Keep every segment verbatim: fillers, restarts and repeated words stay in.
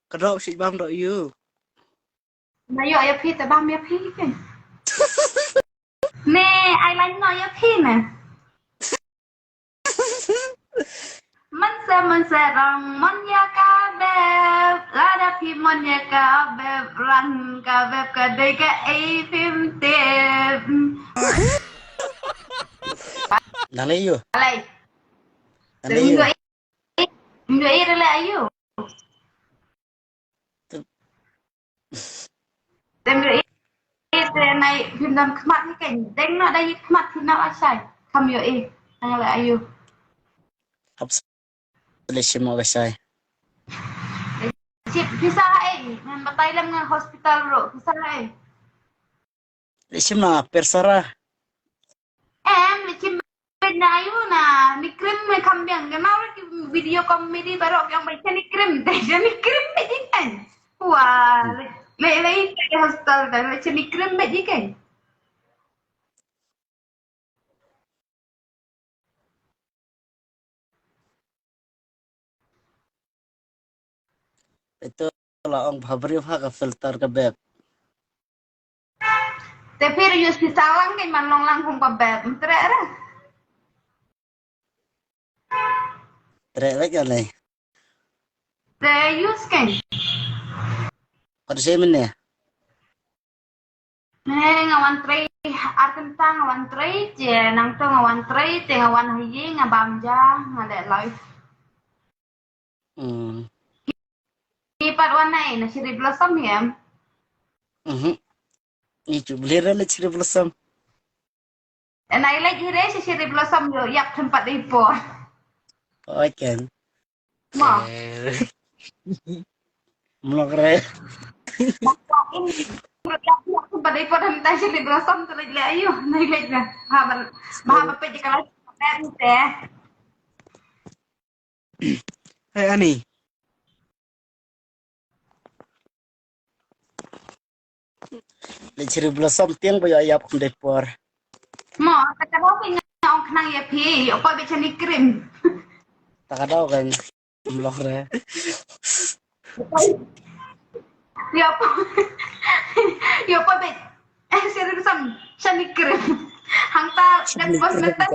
Ka dok shi bam dok yu. Na ïoh ïa phi te bam ïa phi ke. Ne, ai lain noh ïa phi ne. Mon se mon se rong mon ïa ka beb, lada phi mon ïa ka beb, rang ka beb ka dei ka ei phim tip. Nang lei yu. Alai. Nang lei yu. Ndu ei rele ayu. Tem ïoh i te nai phim dam khmat ni kan deng na dai khmat phim na asai. Kam ïoh i tang le ayu. Hap le shim o asai. Chip pisa ai ngan batai lam ngan hospital ro pisa ai. Le shim na persara. Em le chim na ayu na ni krim me kam biang ke mau ki video comedy baroh yang baca ni krim te ni krim be di kan. Wah, le le ke hospital dan le chim ni krim be di kan. Ito la ong bha briew ha ka filter ka beb. Te phi use phi salang ke man long lang hung ka beb. Tre re. Tre re ka le. Te use ke. Kau tu saya mana? Ne nga wan trei ar kynta nga wan trei je nang to nga wan trei te nga wan ha ïing nga bam ja nga leh live. Hmm. Ki pat wan nai na Cherry Blossom hi em. Mhm. Ni chu beli re le Cherry Blossom. Nai leh hi re Cherry Blossom ïoh ïap them pat dei por. Oi ken. Ma. Mlok re. Ïap ïap them pat dei por hem ta Cherry Blossom tu leh ayu nai leh na. Ha ban ha ba pe je kala te. Hey Ani. Le Cherry Blossom tiang ba ïoh ïap kum dei por. Mo, ta ka dau phi nga ong khnang ïa phi, ïoh poi beit shane cream. Ta ka dau kan mlok re. Ïoh poi, ïoh poi beit. Eh, Cherry Blossom shane cream. Hangta kan bos menta.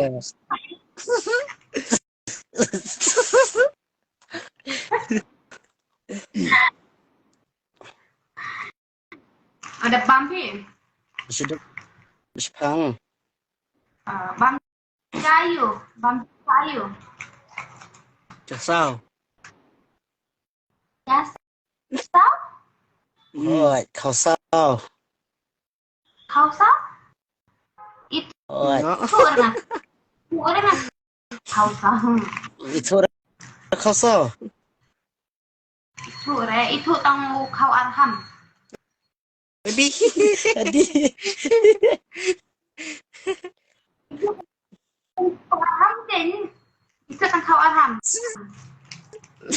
Ada bam phi. Sudah. Bishpang. Ah, bam kayu, bam kayu. Jasau. Jas. Jasau? Oi, khosau. Khosau? Itu Oi. Itu orang. Itu orang. Khosau. Itu khosau. Itu re, itu tang u khau arham. Adi. Adi. Khau arham deh ni. Itu tang khau arham.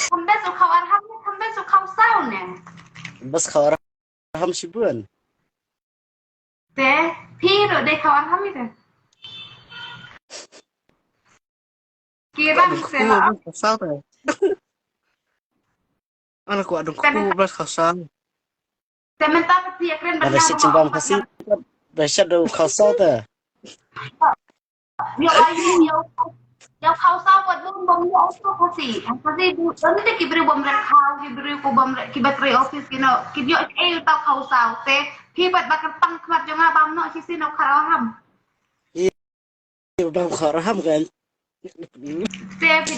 Kambes u khau arham ni, kambes u khau sau ne. Bas khau arham shibun. Te, phi ruh dei khau arham ite. Kirang se la. Khosau te. Ana ku adung ku bas khosau. Te mynta ka phi kren ban. Ada si jingbam khasi. Dah siap dah khosau te. Yo ayu yo. Yo khosau pat bum bum yo khasi. Khasi bu, ni ki briew bum rek khau, ki briew ku bum rek ki battery office ki no. Ki yo e u tau khosau te. Phi pat ba kyrpang khmat jong nga bam no shi si no khau arham. Bam khau arham kan. Te phi.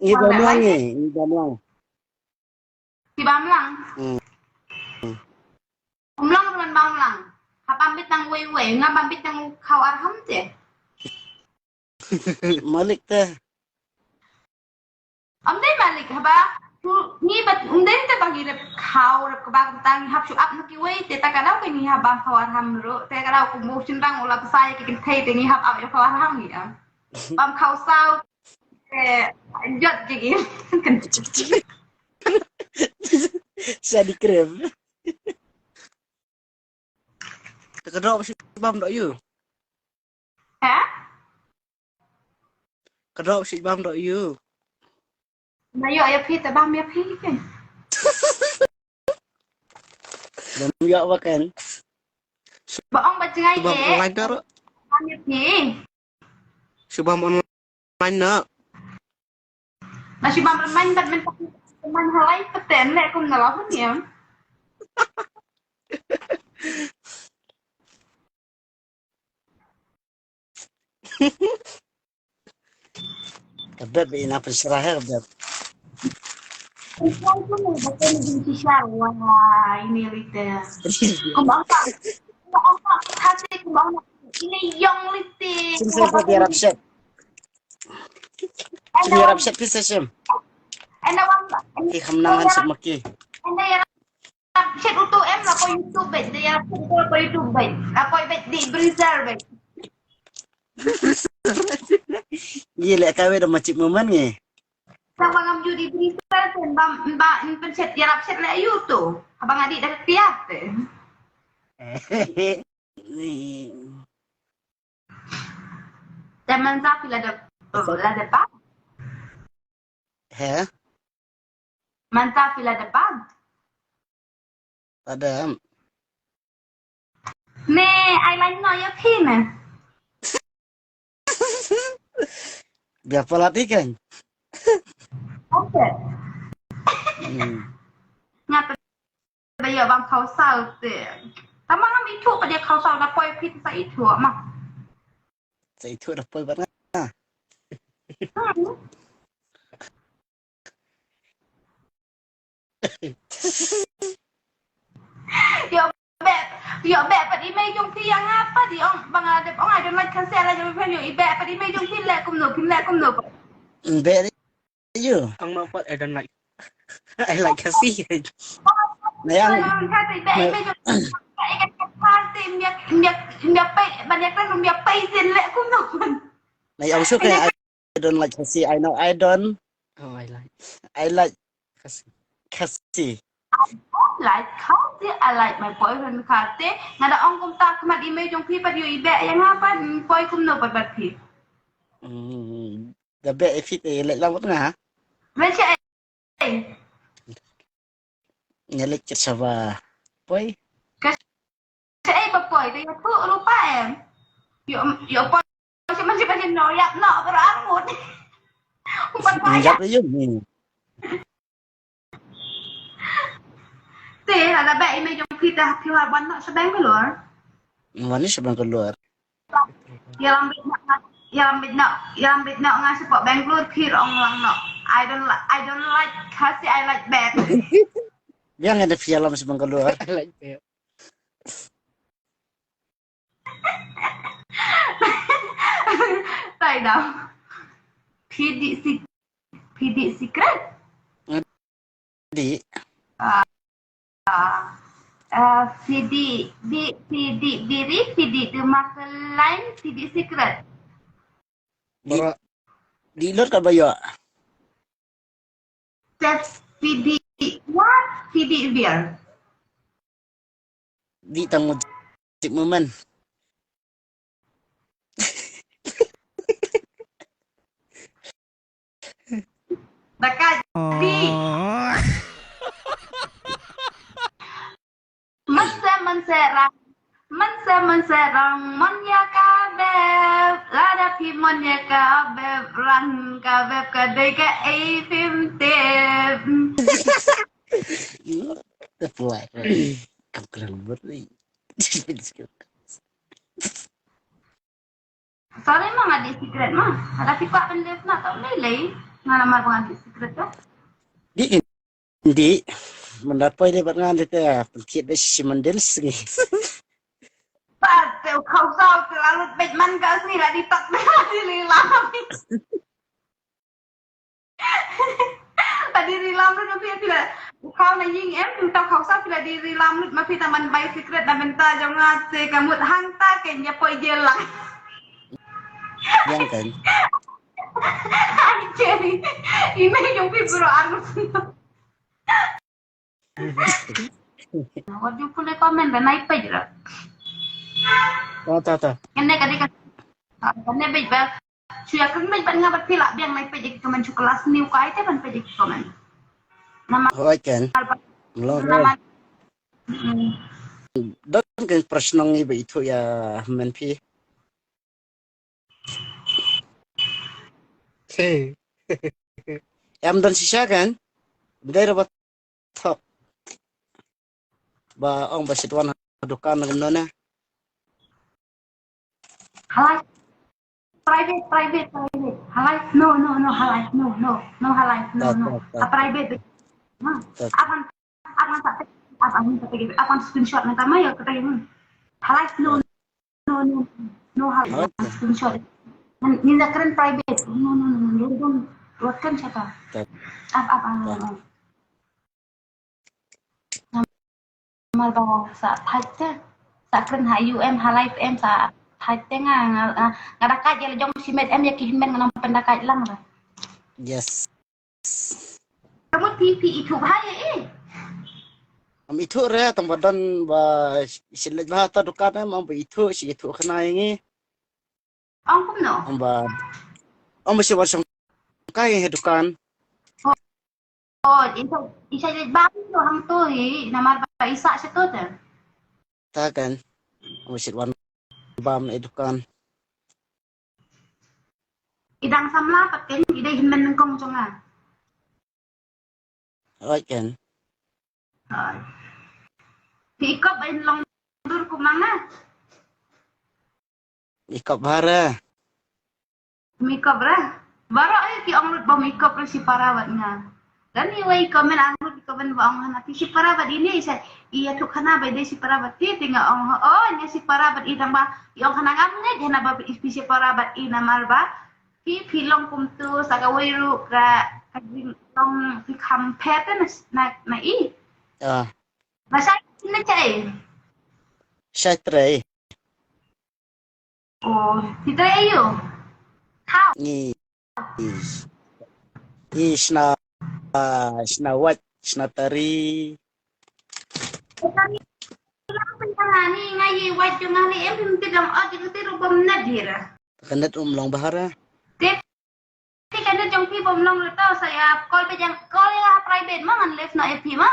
Ngi bam lang ni, ngi bam lang. Ki bam lang. Hmm. Ym long ruh bam lang. Ha bam bit nang wei wei, nga bam bit nang khau arham te. Malik te. Am dei malik haba. Ngi bat um dei te ba ngi rep khau rep kaba tang hap shu ap na ki wei te ta ka dau ke ngi haba khau arham ruh te ka dau ku mu shin bang ula pasai ki kin thei te ngi hap ap ya khau arham ngi am. Bam khau sau. Eh, jot jigi. Sa di krem. Te ka dok shi bam dok yu. Ha? Ka dok shi bam dok ïu. Na ïoh ïa phi te bam ïa phi ke. Dang ïoh ba kan. Ba ong ba jngai Bam eh. Online dok. Bam ïa phi. Shi bam online na. Na shi bam online bad men tak man halai peten le kum na lahun ya. Ka beb ina pynshra ha ka beb. Wah, ini lite. Kumba ong tak. Kumba ong tak. Hati kumba ong tak. Ini yong lite. Sim sim phi ïarap shet. Phi ïarap shet phi sa sim. Ena wan. Phi kham nang han shet ma ki. Ena ïarap shet utu em la ko YouTube beit. Ïarap shet utu la ko YouTube beit. La ko beit di Breezer beit. Ïa leh kawei da ma chik moment ngi. Sa ba ngam ju di Breezer ten ba ba in pynshet ïarap shet leh YouTube. Haba nga di da kiat te. Te mynta phi la da la da bad. He? Mynta phi la da bad. Padam. Ne, ai lain no ïa phi ne. Bia palat ikan. Okay. Hmm. Nga te da ïa bam khawsaw te. Tama ngam ithuh pat ïa khawsaw da poi phi sa ithuh ma. Sa ithuh da poi bad nga. Hmm. Ïoh beh, ïoh beh pat i mei jong phi ïa nga pat i ong ba nga dep ong I don't like Khasi, I like your friend, ïoh i beh pat i mei jong phi leh kumno, phin leh kumno pat. Beh ïoh. Ang ma pat I don't like. I like Khasi. Na yang Khasi beh i mei jong phi. I kan Khasi miak miak miak pei ban ïa kren miak pei sin leh kumno. Na yang su ka I don't like Khasi. I know I don't. Oh, I like I like Khasi. Khasi. Like Khasi, I like my boyfriend Khasi. Nga da ong kumta khmat i mei jong phi pat ïoh i beh ïa nga pat poi kumno pat bad phi. Hmm. Da beh i fit i leh lang wat nga. Beh che Nga leh chet saba. Poi. Che ei ba poi da ïathuh ruh pa em. Ïoh ïoh poi che man che man no ïap no bro armut. Kumban pa Ïap ïap. Ïoh ni. Te la da beh i mei jong phi da phi wan no sha Bangalore. Wan ni sha Bangalore. Ïalam bit no, ïalam bit no, ïalam bit no nga sha Bangalore phi ong lang no. I don't like, I don't like Khasi, I like bad. Biang ada phi ïalam sha Bangalore. I like that. Tai dau. Phi dih si-, phi dih secret. Di. Ah, ah, phi dih, dih, phi dih diri, phi dih demakelan, phi dih secret. Di. Bara Di lut ka ba ïoh. Te phi dih wat, phi dih biar. Di tang mu tik moment. Daka di. Mynse mynse rang, mynse mynse rang, mon ïa ka beb, lada phi mon ïa ka beb, rang ka beb ka dei kaei phim tip. Apply. Kam kren beri. Sorry ma, nga dih secret ma. Lada phi kwah ban leh na tau lei lei. Nga namar ba nga dih secret ka. Di di. Mynda poi dei bad nga dei te pynkit dei shi mandil sngi. Pat te u khawsaw te la lut beit man ka sngi la dih tak la dih lei la. La dih ri lam lut ma phi, phi la u khaw na ïing em, phi u tau khawsaw phi la dih ri lam lut ma phi, tang ban bai secret na bynta jong nga te ka mut hangta ke ïa poi jel lang. Yang kan. Ai Jerry, i mei jong phi bro arus. Wat ju pule comment ba nai page ra. Ta ta ta. Kane ka dei ka, kane beit ba. Shu ïa kren bad nga bad phi lah biang, nai peit ïa ki comment shu klas new kai te ban peit ïa ki comment. Namar Hooid kan. Mlong namar. Mm. Don kan prashnong i ba ithuh ïa men phi. Em don shisha kan? Dei ra ba thok. Ba ong ba shit wan ha dukan na kumno na. Halai. Private, private, private. Halai. No, no, no, halai. No, no. No, halai. No, no. A private. Ha. Apan, apan sa, apan sa, apan screenshot na tama ya kata ini. Halai. No, no, no, no, halai. Screenshot. Ni na kren private. No, no, no, no. Don't, don't. Buatkan siapa? Ap, ap, ap, ap. Namar ba sa thait te. Sa kren ha U M ha live em sa thait te nga, nga, nga, nga da kat ïa la jong shimet em ïa ki hynmen nga nang pynda kat lang ba. Yes. Kamu T P itu bahaya eh. Am itu re tang ba don ba shi lej ba ta dukan em am ba itu shi itu kena ïa ngi. Ong kumno? Ong ba, ong ba shi wan shong kai ha dukan. Oh, isa, isa lej bam tu hang tu hi, namar ba isa shi tu te. Ta kan, ong ba shi wan bam ha dukan. I dang samla pat kan, i dei hynmen nyngkong jong nga. Hooid kan. Hooid. Phi i kop ba in long dur kumang na. I kop bha re. Mi kop re. Baroh eh ki ong lut ba mi kop re shipara bad nga. Dan i wei comment ang lut comment ba ong hana phi shipara bad i ne i sa i ïathuh khana ba i dei shipara bad phi, te nga ong oh nga shipara bad i, tang ba i ong khana ngam ngeit hana ba phi shipara bad i namar ba phi, phi long kumtu sa kawei ruh ka, ka jinglong phi kham pher te na, na, na i. Ah. Ba shai na shai. Shai trei. Oh, phi trei aïu? How? Ngi, ngi, ngi shna, ah, shna wait, shna tari. Tari lang pynthang ani nga ïa wait jong nga ni em, phim ti dang ot jong ti ruh bym nat hi ra. Ka net um long bha ra. Te Te ka net jong phi bym long ruh to, sa ïa call beit ïa, call ïa private mo, ngan left noh ïa phi mo.